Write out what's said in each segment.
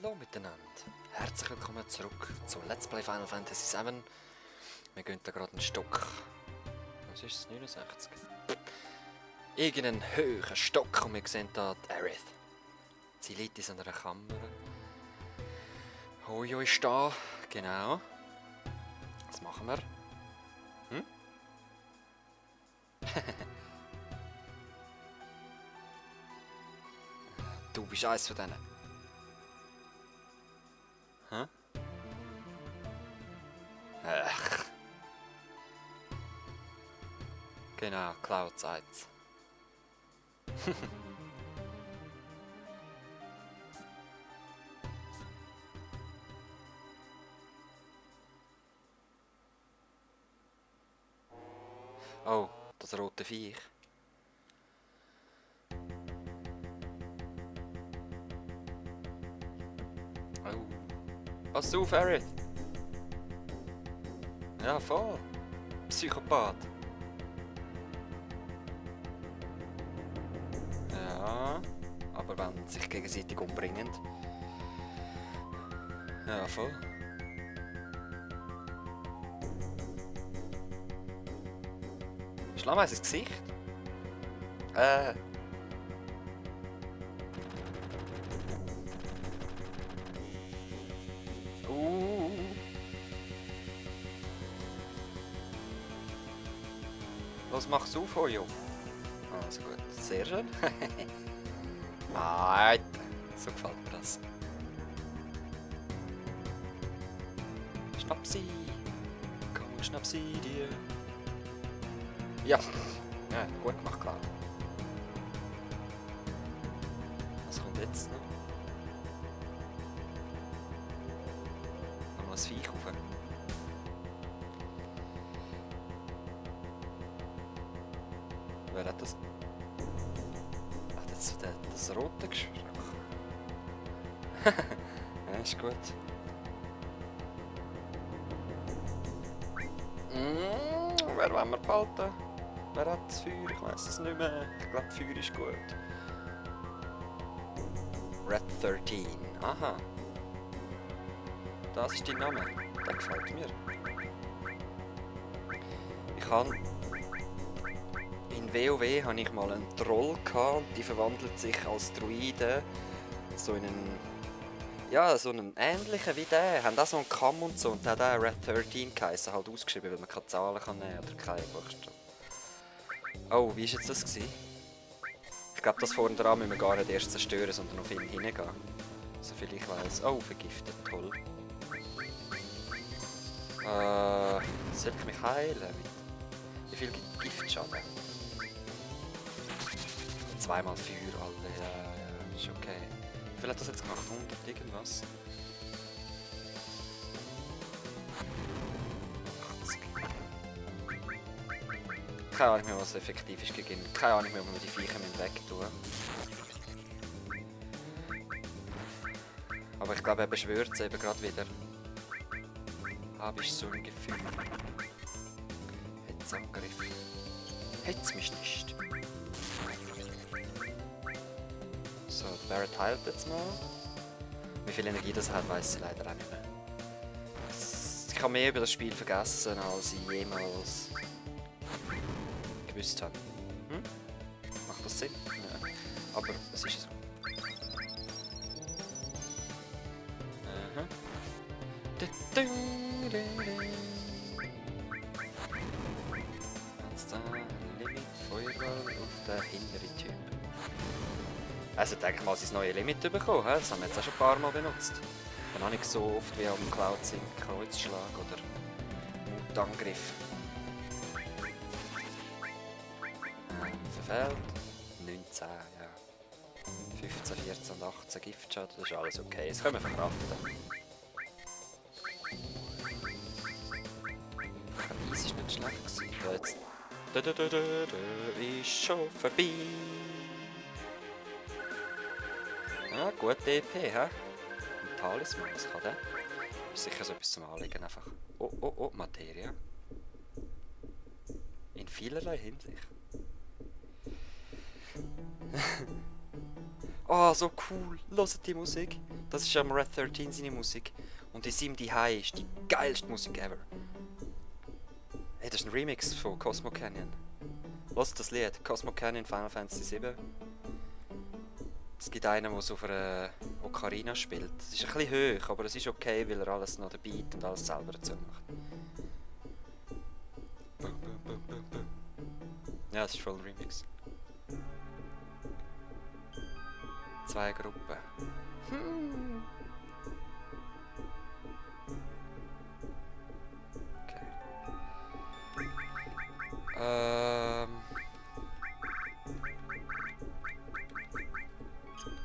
Hallo miteinander, herzlich willkommen zurück zu Let's Play Final Fantasy VII. Wir gehen da gerade einen Stock. Was ist es? 69? Irgendeinen hohen Stock und wir sehen hier die Aerith. Sie liegt in einer Kammer. Hojo ist da, genau. Was machen wir? Hm? Du bist eins von denen. Hä? Ach. Genau, Cloud Sides. Oh, das rote Viech. Oh. Pass auf, Aerith! Ja, voll. Psychopath. Ja, aber wenn sich gegenseitig umbringen. Ja, voll. Schlammeis ins Gesicht. Los, mach's auf, Hojo. Also gut, sehr schön. Alter, so gefällt mir das. Schnapp sie. Komm, schnapp sie dir. Ja. Ja, gut gemacht, klar. Was kommt jetzt noch? Noch mal ein Viech rauf. Wer hat das? Ach, das ist das rote gesprochen. Ja, ist gut. Wer wollen wir behalten? Wer hat das Feuer? Ich weiss es nicht mehr. Ich glaube, das Feuer ist gut. Red 13. Aha. Das ist dein Name. Der gefällt mir. Ich habe... In WoW hatte ich mal einen Troll und die verwandelt sich als Druide so in einen... Ja, so einen ähnlichen wie der. Haben auch so einen Kamm und so und der hat auch Red 13 geheißen, halt ausgeschrieben, weil man keine Zahlen kann nehmen oder keine Buchstaben. Oh, wie war jetzt das gewesen? Ich glaube, das vorne dran müssen wir gar nicht erst zerstören, sondern auf ihn hingehen. Soviel ich weiss. Oh, vergiftet, toll. Soll ich mich heilen? Wie viel gibt Giftschaden? Zweimal Feuer, alle. Ja, ist okay. Wie viel hat das jetzt gemacht? 100 irgendwas? 80. Keine Ahnung mehr, was effektiv ist gegeben. Keine Ahnung mehr, ob wir die Viecher wegtun. Aber ich glaube, er beschwört es eben gerade wieder. Habe ich so ein Gefühl. Hetzangriff. Hetz mich nicht. So, Barrett heilt jetzt mal. Wie viel Energie das hat, weiß ich leider auch nicht mehr. Ich habe mehr über das Spiel vergessen, als ich jemals gewusst habe. Hm? Macht das Sinn? Ja. Aber es ist so. Aha. Jetzt da Limit Feuerball auf den hinteren Typ. Also denke ich mal, sein neues Limit bekommen. Das haben wir jetzt auch schon ein paar Mal benutzt. Dann habe ich so oft wie am Cloud sind Kreuzschlag oder Mutangriff. Verfehlt. 19, ja. 15, 14 und 18 Giftschaden, das ist alles okay. Das können wir verkraften. Eis ist nicht schlecht gewesen. Jetzt... ist schon vorbei. Ja, gut DP, hä? Ein Talisman, was kann der? Ist sicher so etwas zum Anlegen einfach. Oh, oh, oh, Materia. In vielerlei Hinsicht. Oh, so cool. Hört die Musik. Das ist am Red 13 seine Musik. Und in seinem Zuhause ist die geilste Musik ever. Hey, das ist ein Remix von Cosmo Canyon. Hört das Lied? Cosmo Canyon Final Fantasy VII. Es gibt einen, der so auf einer Ocarina spielt. Es ist ein bisschen hoch, aber es ist okay, weil er alles noch den Beat und alles selber dazu macht. Ja, das ist voll ein Remix. 2 Gruppen. Okay.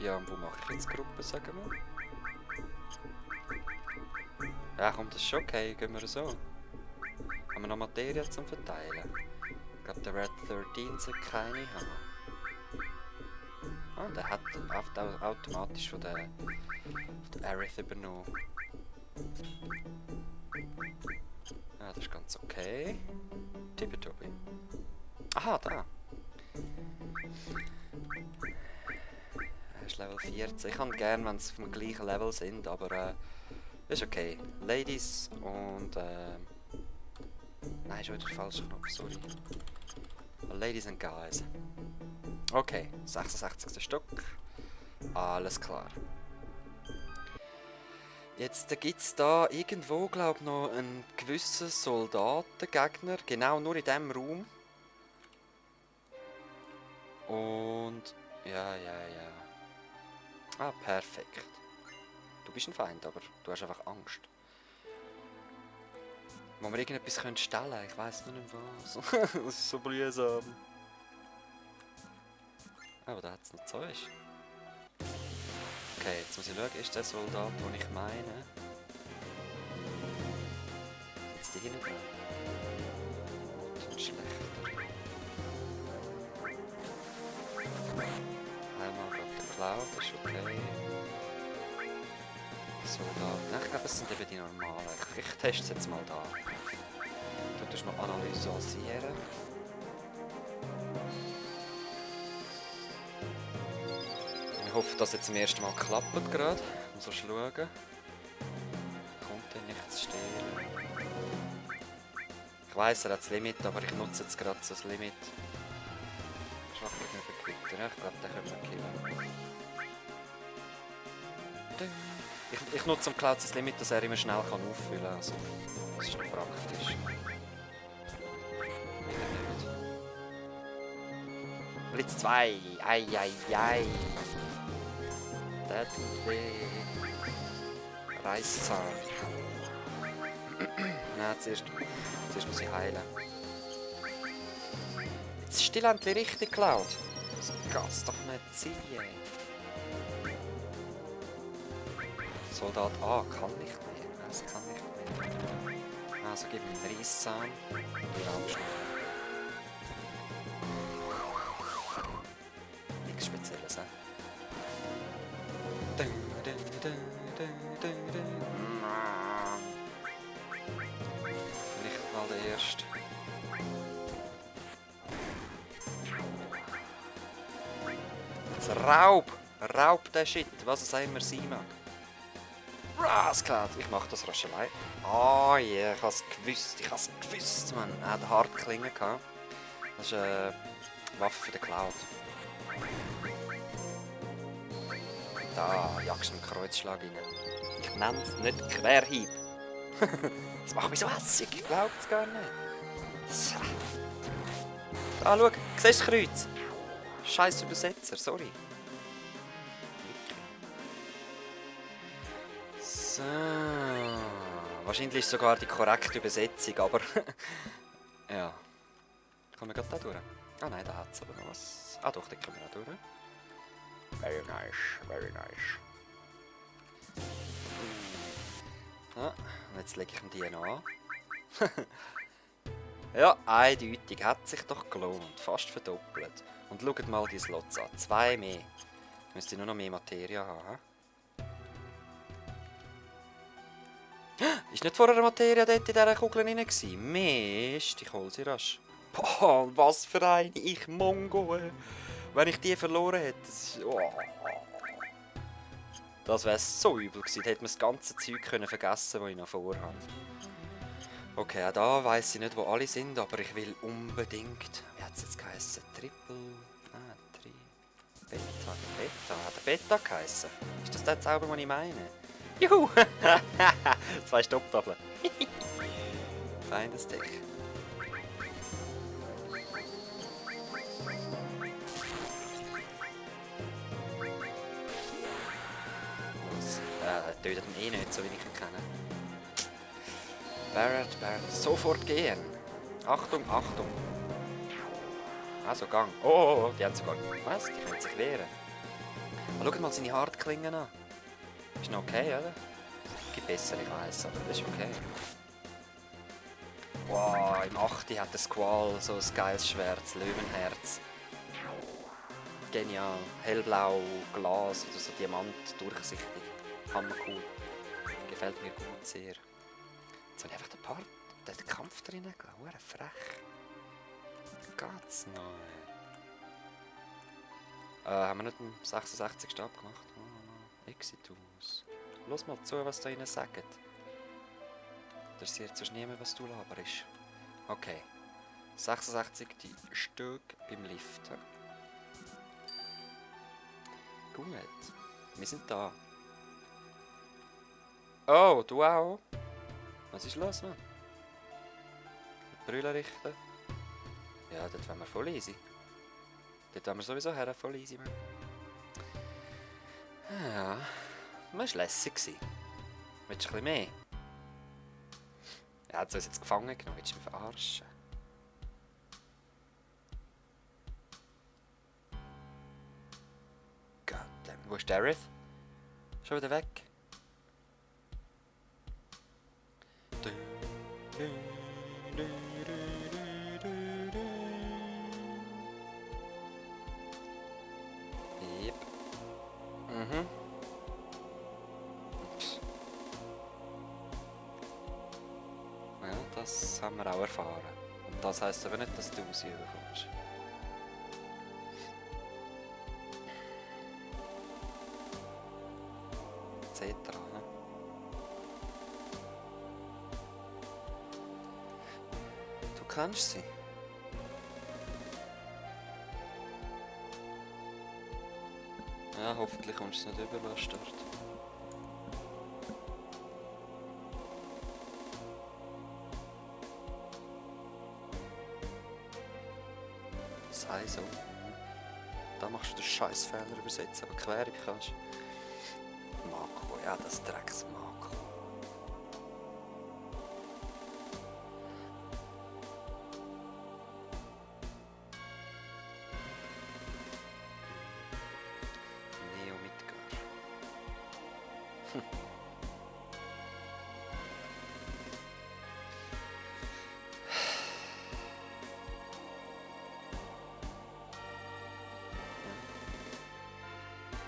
Ja, und wo mache ich jetzt Gruppen, sagen wir? Ja, komm, das ist schon okay. Gehen wir so. Haben wir noch Materie zum Verteilen? Ich glaube, der Red 13 sollte keine haben. Ah, der hat automatisch von der Aerith übernommen. Ja, das ist ganz okay. Tippitoppi. Aha, da. Er ist Level 14. Ich kann gerne, wenn sie auf dem gleichen Level sind, aber ist okay. Ladies und nein, ist wieder der falsche Knopf, sorry. Ladies and Guys. Okay, 66. Stück. Alles klar. Jetzt gibt es da irgendwo, glaube ich, noch einen gewissen Soldatengegner. Genau, nur in diesem Raum. Und... ja. Ah, perfekt. Du bist ein Feind, aber du hast einfach Angst. Wo wir irgendetwas stellen können, ich weiss noch nicht was. Das ist so mühsam. Aber da hat es noch Zeug. Okay, jetzt muss ich schauen, ist der Soldat, den ich meine? Sitzt die hinten dran? Das ist schlechter. Einmal gerade der Cloud, das ist okay. Soldat. Nein, ich glaube, es sind eben die normalen. Ich teste es jetzt mal da. Du tust noch analysieren. Ich hoffe, dass jetzt zum ersten Mal klappt gerade. Ich muss erst schauen. Kommt denn nichts stehlen? Ich weiss, er hat das Limit, aber ich nutze jetzt gerade so das Limit. Schwach gegenüber Quitter. Ich glaube, den können wir killen. Ich nutze am Cloud das Limit, dass er immer schnell auffüllen kann. Also, das ist noch praktisch. Blitz 2! Ei! Der tut weh. Reißzahn. Nein, zuerst muss ich heilen. Jetzt ist die endlich richtig Cloud. Das kann's doch nicht sein. Soldat A kann nicht mehr. Es kann nicht mehr. Also gib ihm einen Reisszahn und wir abschneiden. Nichts Spezielles, hä? Vielleicht mal der erste. Jetzt Raub der Shit, was es auch immer sein mag. Rascal, ich mach das rasch allein. Oh yeah, ich hab's gewusst, man. Er hat eine harte Klinge gehabt. Das ist eine Waffe für den Cloud. Da jagst du einen Kreuzschlag rein. Ich nenne es nicht Querhieb. Das macht mich so hässig, ich glaub's gar nicht. So. Da, schau, siehst du das Kreuz? Scheiß Übersetzer, sorry. So. Wahrscheinlich ist sogar die korrekte Übersetzung, aber... ja. Kommen wir gerade da durch? Ah nein, da hat es aber noch was. Ah doch, da kommen wir auch durch. Very nice. Ah, und jetzt lege ich ihm die noch an. Ja, eindeutig. Hat sich doch gelohnt. Fast verdoppelt. Und schaut mal die Slots an. 2 mehr. Müsste nur noch mehr Materie haben. Ist nicht vorher eine Materie dort in dieser Kugel drin gewesen? Mist, ich hol sie rasch. Boah, was für eine, ich Mongo. Wenn ich die verloren hätte, das ist... Oh. Das wäre so übel gewesen. Da hätte man das ganze Zeug können vergessen, das ich noch vorhabe. Okay, auch da weiss ich nicht, wo alle sind, aber ich will unbedingt... Wie hat es jetzt geheißen? Triple... Ah, 3... Beta. Beta. Hat er Beta geheißen? Ist das der Zauber, den ich meine? Juhu! 2 Stopptafeln. Feines Deck. Tötet ihn eh nicht, so wie ich ihn kenne. Barrett. Sofort gehen. Achtung, Achtung. Also, Gang. Oh, die haben sogar... Was? Die können sich wehren. Aber schau mal seine Hartklingen an. Ist noch okay, oder? Gibt besser, ich weiss, aber das ist okay. Wow, im 8. hat der Squall so ein geiles Schwert, das Löwenherz. Genial. Hellblau, Glas oder so Diamant, durchsichtig. Hammer cool. Gefällt mir gut, sehr. Jetzt habe ich einfach den Kampf drin gelassen. Frech. Geht's noch? Haben wir nicht den 66. abgemacht? Oh, Exitus. Los mal zu, was da ihnen sagt. Interessiert sonst niemand, was du laberst. Okay. 66, die Stück beim Lift. Gut. Wir sind da. Oh, du auch? Was ist los, Mann? Die Brille richten? Ja, dort wollen wir voll easy. Dort wollen wir sowieso her, voll easy, Mann. Ja, das war lässig. Willst du ein bisschen mehr? Er hat uns jetzt gefangen genommen, willst du mich verarschen? Goddammit, wo ist Dareth? Schon wieder weg? Yep. Mhm. Ja, das haben wir auch erfahren. Und das heisst aber nicht, dass du sie überkommst. Etc. Ne? Du kennst sie. Ja, hoffentlich kommst du es nicht überlastet dort. Sei so. Da machst du den Scheißfehler übersetzen, aber quer kannst. Mako, ja, das Drecks-Mako. Neo Midgar.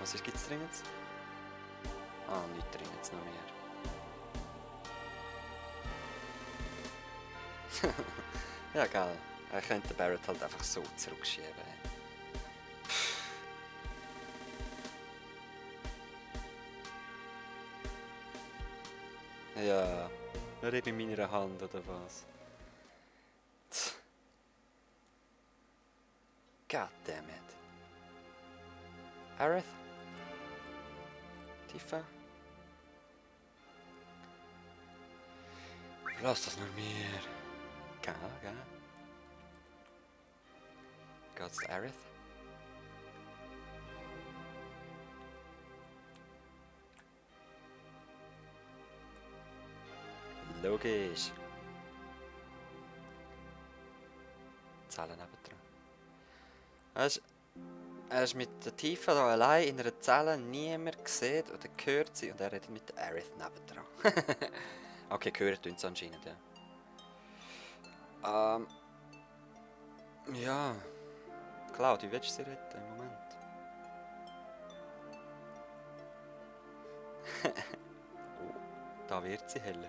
Was ist, gibt's drin jetzt? Ah, nicht drin jetzt noch mehr. Ja, geil. Er könnte den Barrett halt einfach so zurückschieben. Ja, nur eben in meiner Hand oder was? Goddammit. Aerith? Tifa? Lass das nur mir. Geil, geil. Geht's zu Aerith? Logisch. Zahlen nebendran. Er ist mit der Tifa hier allein in einer Zelle, niemand sieht oder hört sie und er redet mit der Aerith nebendran. Okay, gehört uns anscheinend, ja. Ja. Cloud, wie willst du sie retten im Moment? Oh, da wird sie hellhörig.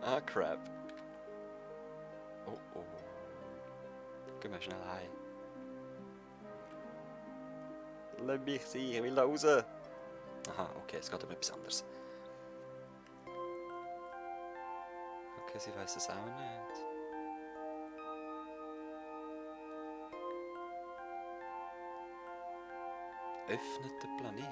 Ah, crap. Oh oh. Gehen wir schnell heim. Lass mich sein, ich will da raus. Aha, okay, es geht um etwas anderes. Okay, sie weiß es auch nicht. Öffnet den Planet.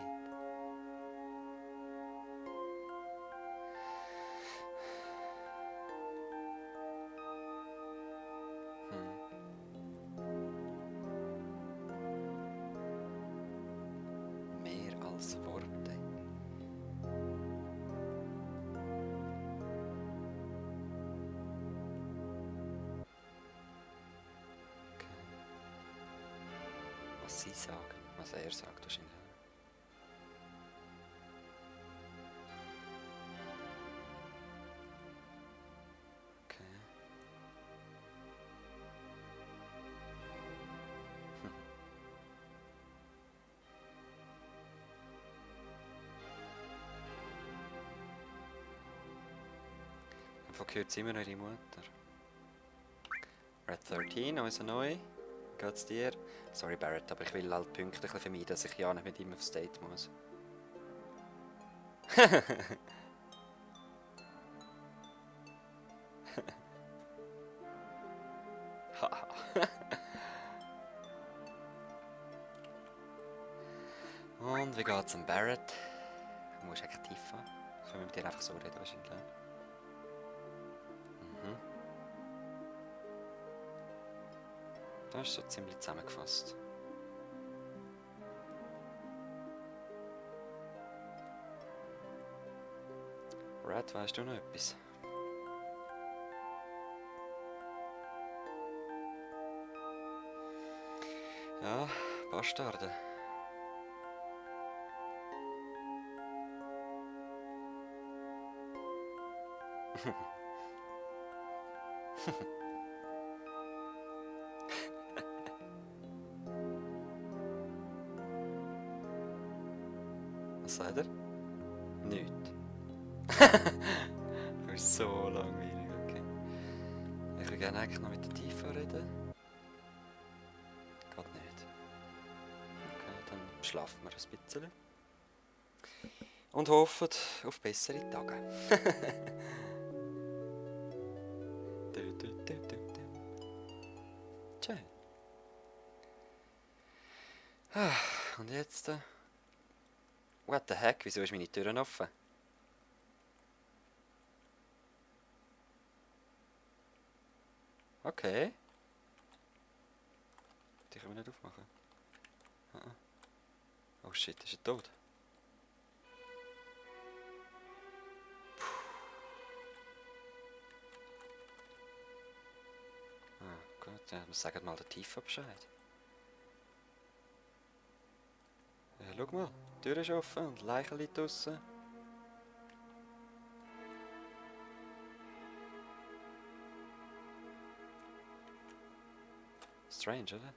Mehr als Worte. Okay. Was sie sagen, was er sagt wahrscheinlich. Okay. Einfach gehört sie immer noch ihre Mutter. Red 13, unser neu. Wie geht's dir? Sorry Barrett, aber ich will halt pünktlich vermeiden, dass ich ja nicht mit ihm aufs Date muss. Und wie geht's dem Barrett? Du musst eigentlich tief haben. Können wir mit dir einfach so reden wahrscheinlich. Mhm. Das ist so ziemlich zusammengefasst. Red, weißt du noch etwas? Ja, Bastarde. Was sagt er? Nichts. Du bist so langweilig, okay. Ich würde gerne eigentlich noch mit der Tifa reden. Geht nicht. Okay, dann schlafen wir ein bisschen. Und hoffen auf bessere Tage. Schön. Und jetzt? What the heck? Wieso ist meine Tür offen? Okay. Die können wir nicht aufmachen. Oh shit, ist er tot? Ah, gut, ja, wir sagen mal der Tifa Bescheid. Ja, schau mal, die Tür ist offen und Leichen liegt draussen. Strange, oder?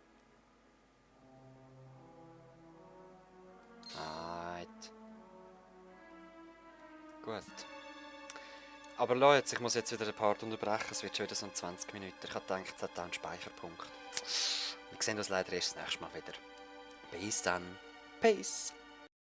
Right. Gut. Aber Leute, ich muss jetzt wieder den Part unterbrechen, es wird schon wieder so 20 Minuten. Ich habe gedacht, es hat da einen Speicherpunkt. Wir sehen uns leider erst das nächste Mal wieder. Bis dann. Peace.